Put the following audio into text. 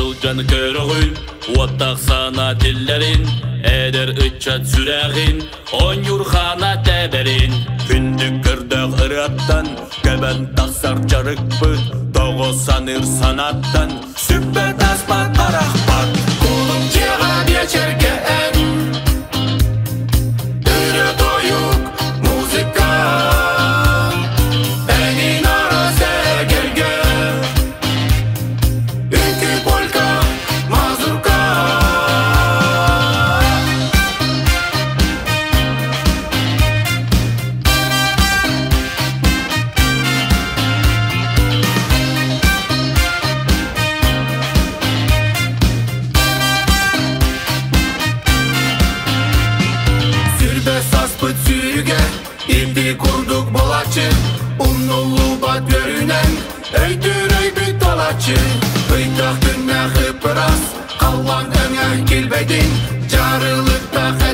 Сылдьан көрөҕүн, уоттаах санаа тиллэрин, эдэр ыччат сүрэҕин, оонньуур хаана тэбэрин. Күндү көрдөөх ырыаттан, көбөн тахсар дьарыкпыт, тоҕо саныыр санааттан, сүппэт аспат арахпат. Кулук дьиэҕэ биэчэргэ эн ырыа тойук музыка эҥин араас эгэлгэ үҥкүү полька мазурка. Сүрбэ саспыт сүүрүгэ ити курдук болаччы, умнуллубат үөрүүнэн өйдүүр өйбүт толаччы. Ыйдах күннээх ып-ыраас, халлаан өҥө килбэйдин, дьарылыктаах.